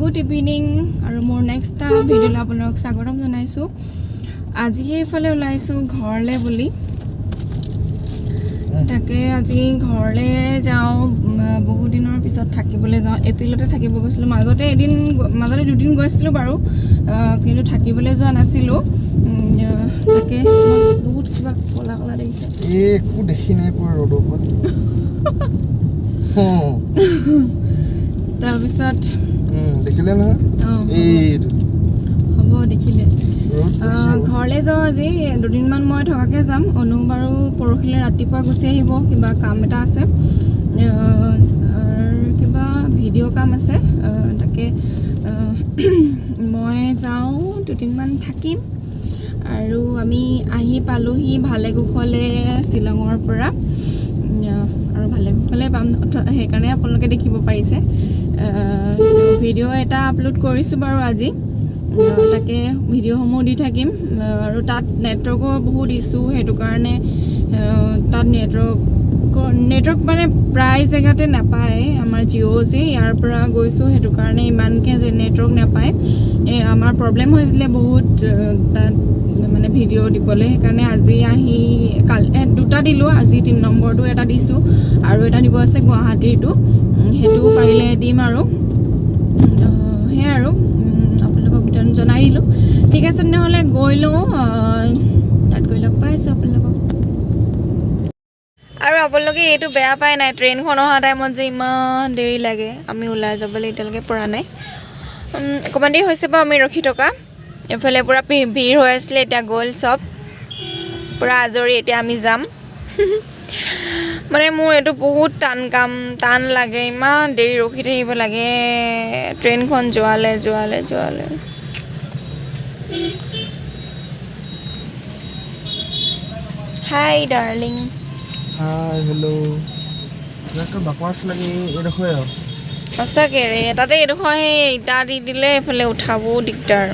Good evening আৰু মোৰ next এটা ভিডিঅ'লৈ আপোনালোকক স্বাগতম জনাইছোঁ। আজি এইফালে ওলাইছোঁ ঘৰলৈ বুলি। তাকে আজি ঘৰলৈ যাওঁ, বহুত দিনৰ পিছত থাকিবলৈ যাওঁ। এপ্ৰিলতে থাকিব গৈছিলোঁ, মাজতে এদিন, মাজতে দুদিন গৈছিলোঁ বাৰু, কিন্তু থাকিবলৈ যোৱা নাছিলোঁ। তাকে মই বহুত কিবা ক'লা ক'লা দেখিছে। এই একো দেখি নাই পোৱা ৰ'দৰ পৰা। তাৰপিছত দেখিলে নহয়? অঁ। এইটো। হ'ব, দেখিলে। ৰ'দ পৰিছে। ঘৰলৈ যাওঁ আজি, দুদিনমান মই থকাকৈ যাম। অনু বাৰু পৰহিলৈ ৰাতিপুৱা গুচি আহিব, কিবা কাম এটা আছে, কিবা ভিডিঅ' কাম আছে। তাকে মই যাওঁ, দুদিনমান থাকিম। আৰু আমি আহি পালোহি ভালে কুশলে শ্বিলঙৰ পৰা, আৰু ভালে কুশলে পাম, সেইকাৰণে আপোনালোকে দেখিব পাৰিছে। তো ভিডিঅ' এটা আপলোড কৰিছোঁ বাৰু আজি। তাকে ভিডিঅ'সমূহ দি থাকিম। আৰু তাত নেটৱৰ্কৰ বহুত ইছ্যু, সেইটো কাৰণে তাত নেটৱৰ্ক মানে প্ৰায় জেগাতে নাপায়। আমাৰ জিঅ' যে ইয়াৰ পৰা গৈছোঁ, সেইটো কাৰণে ইমানকৈ যে নেটৱৰ্ক নাপায়। এই আমাৰ প্ৰব্লেম হৈছিলে বহুত তাত মানে ভিডিঅ' দিবলৈ। সেইকাৰণে আজি আহি দুটা দিলোঁ, আজি 3 নম্বৰটো এটা দিছোঁ আৰু এটা দিব আছে গুৱাহাটীৰটো, সেইটোও পাৰিলে দিম। আৰু সেয়াই আৰু আপোনালোকক জনাই দিলোঁ। ঠিক আছে, তেনেহ'লে গৈ লওঁ, তাত গৈ লগ পাইছোঁ আপোনালোকক। আৰু আপোনালোকে এইটো বেয়া পায় নাই, ট্ৰেইনখন অহা টাইমত যে ইমান দেৰি লাগে? আমি ওলাই যাবলৈ এতিয়ালৈকে পৰা নাই। অকণমান দেৰি হৈছে বাৰু আমি ৰখি থকা। এইফালে পূৰা ভিৰ হৈ আছিলে, এতিয়া গ'ল চব, পূৰা আজৰি। এতিয়া আমি যাম। মানে মোৰ এইটো বহুত টান কাম, টান লাগে, ইমান দেৰি ৰখি থাকিব লাগে ট্ৰেইনখন যোৱালে যোৱালে যোৱালে। হাই ডাৰ্লিং। হাই, হেল্ল'। ইয়াততো বাকৱাচ লাগে এইডোখৰে আৰু। সঁচাকৈ ৰে, তাতে এইডোখৰ সেই ইটা দি দিলে, এইফালে উঠাবও দিগদাৰ।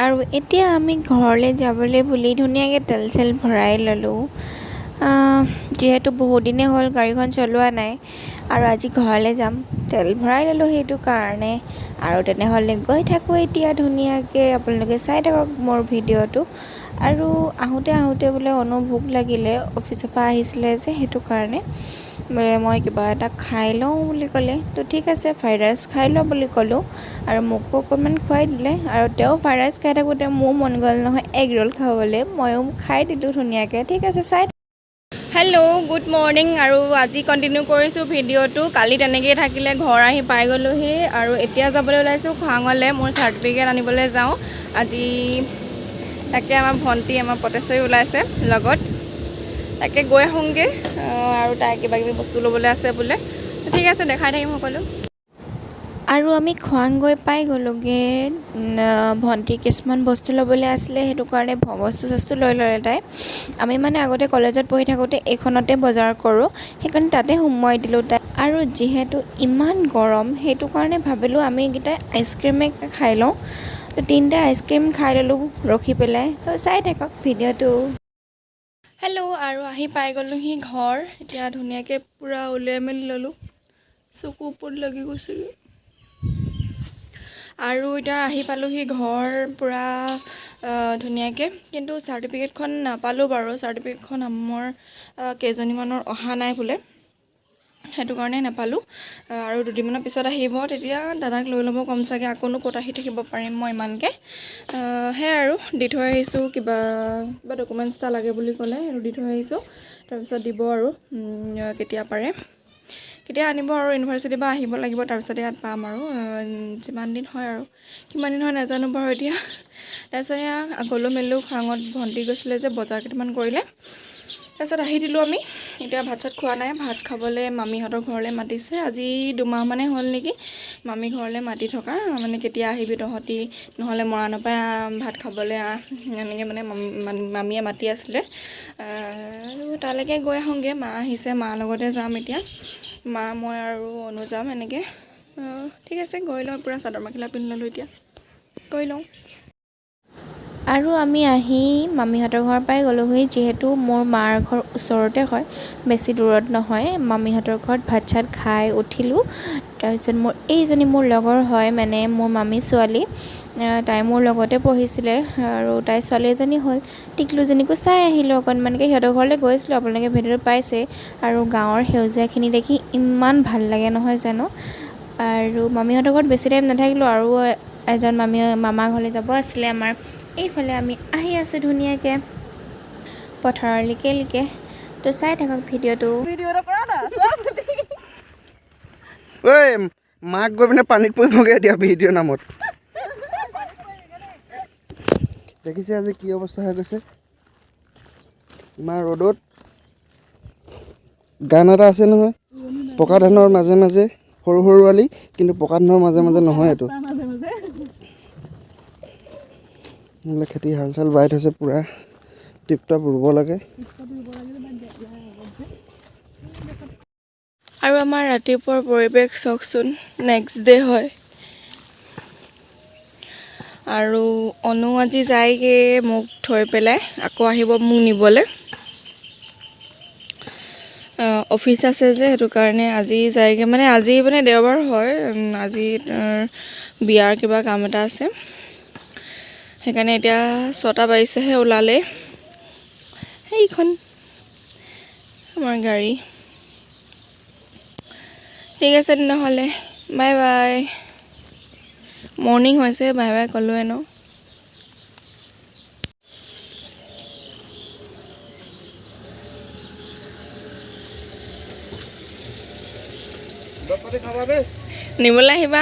আৰু এতিয়া আমি ঘৰলৈ যাবলৈ বুলি ধুনীয়াকৈ তেল চেল ভৰাই ল'লোঁ, যিহেতু বহুদিনেই হ'ল গাড়ীখন চলোৱা নাই আৰু আজি ঘৰলৈ যাম, তেল ভৰাই ল'লোঁ সেইটো কাৰণে। আৰু তেনেহ'লে গৈ থাকোঁ এতিয়া ধুনীয়াকৈ, আপোনালোকে চাই থাকক মোৰ ভিডিঅ'টো। আৰু আহোঁতে আহোঁতে বোলে অনু ভোক লাগিলে, অফিচৰ পৰা আহিছিলে যে, সেইটো কাৰণে বোলে মই কিবা এটা খাই লওঁ বুলি ক'লে। তো ঠিক আছে, ফ্ৰাইড ৰাইচ খাই লওঁ বুলি ক'লোঁ আৰু মোকো অকণমান খুৱাই দিলে। আৰু তেওঁ ফ্ৰাইড ৰাইচ খাই থাকোঁতে মোৰ মন গ'ল নহয় এগ ৰোল খাবলৈ, ময়ো খাই দিলোঁ ধুনীয়াকৈ। ঠিক আছে, চাই। Hello', good morning. আৰু আজি কণ্টিনিউ কৰিছোঁ ভিডিঅ'টো, কালি তেনেকৈয়ে থাকিলে। ঘৰ আহি পাই গ'লোহি আৰু এতিয়া যাবলৈ ওলাইছোঁ খোৱাঙলৈ, মোৰ চাৰ্টিফিকেট আনিবলৈ যাওঁ আজি। তাকে আমাৰ ভণ্টি, আমাৰ পটেশ্বৰী ওলাইছে লগত, তাকে গৈ আহোঁগৈ। আৰু তাই কিবা কিবি বস্তু ল'বলৈ আছে বোলে। ঠিক আছে, দেখাই থাকিম সকলো। আৰু আমি খোৱাং গৈ পাই গ'লোগৈ। ভণ্টিৰ কিছুমান বস্তু ল'বলৈ আছিলে, সেইটো কাৰণে বস্তু চস্তু লৈ ল'লে তাই। আমি মানে আগতে কলেজত পঢ়ি থাকোঁতে এইখনতে বজাৰ কৰোঁ, সেইকাৰণে তাতে সোমোৱাই দিলোঁ তাই। আৰু যিহেতু ইমান গৰম, সেইটো কাৰণে ভাবিলোঁ আমি এইকেইটাই আইচক্ৰীমে খাই লওঁ। তো তিনিটা আইচক্ৰীম খাই ল'লোঁ ৰখি পেলাই। তো চাই থাকক ভিডিঅ'টো। হেল্ল', আৰু আহি পাই গ'লোহি ঘৰ। এতিয়া ধুনীয়াকৈ পূৰা উলিয়াই মেলি ল'লোঁ, চকু ওপৰত লাগি গৈছেগৈ। আৰু এতিয়া আহি পালোহি ঘৰ পূৰা ধুনীয়াকৈ, কিন্তু চাৰ্টিফিকেটখন নাপালোঁ বাৰু। চাৰ্টিফিকেটখন আমাৰ কেইজনীমানৰ অহা নাই বোলে, সেইটো কাৰণে নাপালোঁ। আৰু দুদিনমানৰ পিছত আহিব, তেতিয়া দাদাক লৈ ল'ব কম চাগে। আকৌনো ক'ত আহি থাকিব পাৰিম মই ইমানকৈ? সেয়াই আৰু দি থৈ আহিছোঁ। কিবা কিবা ডকুমেণ্টছ এটা লাগে বুলি ক'লে, সেইটো দি থৈ আহিছোঁ। তাৰপিছত দিব আৰু কেতিয়া পাৰে, কেতিয়া আনিব। আৰু ইউনিভাৰ্চিটিৰ পৰা আহিব লাগিব, তাৰপিছতে ইয়াত পাম। আৰু যিমান দিন হয় আৰু কিমান দিন হয় নাজানো বাৰু এতিয়া। তাৰপিছত এয়া গ'লোঁ মেলিলোঁ খোৱাঙত, ভণ্টি গৈছিলে যে, বজাৰ কেইটামান কৰিলে। তাৰপিছত আহি দিলোঁ আমি। এতিয়া ভাত চাত খোৱা নাই, ভাত খাবলৈ মামীহঁতৰ ঘৰলৈ মাতিছে। আজি 2 মাহ মানে হ'ল নেকি মামী ঘৰলৈ মাতি থকা, মানে কেতিয়া আহিবি তহঁতি, নহ'লে মৰাণৰ পৰাই ভাত খাবলৈ আহ, এনেকৈ মানে মামীয়ে মাতি আছিলে। আৰু তালৈকে গৈ আহোঁগৈ। মা আহিছে, মাৰ লগতে যাম এতিয়া। মা, মই আৰু অনু যাম এনেকৈ। ঠিক আছে, গৈ লওঁ। পূৰা চাদৰ মেখেলা পিন্ধি ল'লোঁ, এতিয়া গৈ লওঁ। আৰু আমি আহি মামীহঁতৰ ঘৰ পাই গ'লোহি। যিহেতু মোৰ মাৰ ঘৰ ওচৰতে হয়, বেছি দূৰত নহয়। মামীহঁতৰ ঘৰত ভাত চাত খাই উঠিলোঁ। তাৰপিছত মোৰ এইজনী মোৰ লগৰ হয়, মানে মোৰ মামী ছোৱালী, তাই মোৰ লগতে পঢ়িছিলে আৰু তাইৰ ছোৱালী এজনী হ'ল। টিকলুজনীকো চাই আহিলোঁ অকণমানকৈ। সিহঁতৰ ঘৰলৈ গৈছিলোঁ, আপোনালোকে ভিডিঅ'টো পাইছেই। আৰু গাঁৱৰ সেউজীয়াখিনি দেখি ইমান ভাল লাগে নহয় জানো। আৰু মামীহঁতৰ ঘৰত বেছি টাইম নাথাকিলোঁ, আৰু এজন মামা ঘৰলৈ যাব আছিলে আমাৰ। এইফালে আমি আহি আছোঁ ধুনীয়াকৈ পথাৰৰ লিকে লিকে। তো চাই থাকক ভিডিঅ'টো। ঐ মাক গৈ পিনে পানীত পৰিবগৈ এতিয়া ভিডিঅ' নামত। দেখিছে আজি কি অৱস্থা হৈ গৈছে ইমান ৰ'দত। গান এটা আছে নহয়, পকা ধানৰ মাজে মাজে সৰু সৰু আলি, কিন্তু পকা ধানৰ মাজে মাজে নহয় এইটো। এইবিলাক খেতি হাল চাল বাই থৈছে, পূৰা টিপ টপ ৰুব লাগে। আৰু আমাৰ ৰাতিপুৱাৰ পৰিৱেশ চাওকচোন, নেক্সট ডে হয়। আৰু অনু আজি যায়গৈ মোক থৈ পেলাই, আকৌ আহিব মোক নিবলৈ। অফিচ আছে যে, সেইটো কাৰণে আজি যায়গৈ। মানে আজি মানে দেওবাৰ হয়, আজি বিয়াৰ কিবা কাম এটা আছে, সেইকাৰণে এতিয়া 6টা বাজিছেহে ওলালে। সেইখন আমাৰ গাড়ী। ঠিক আছে তেনেহ'লে, বাই বাই। মৰ্ণিং হৈছে, বাই বাই ক'লোৱে ন। নিবলৈ আহিবা।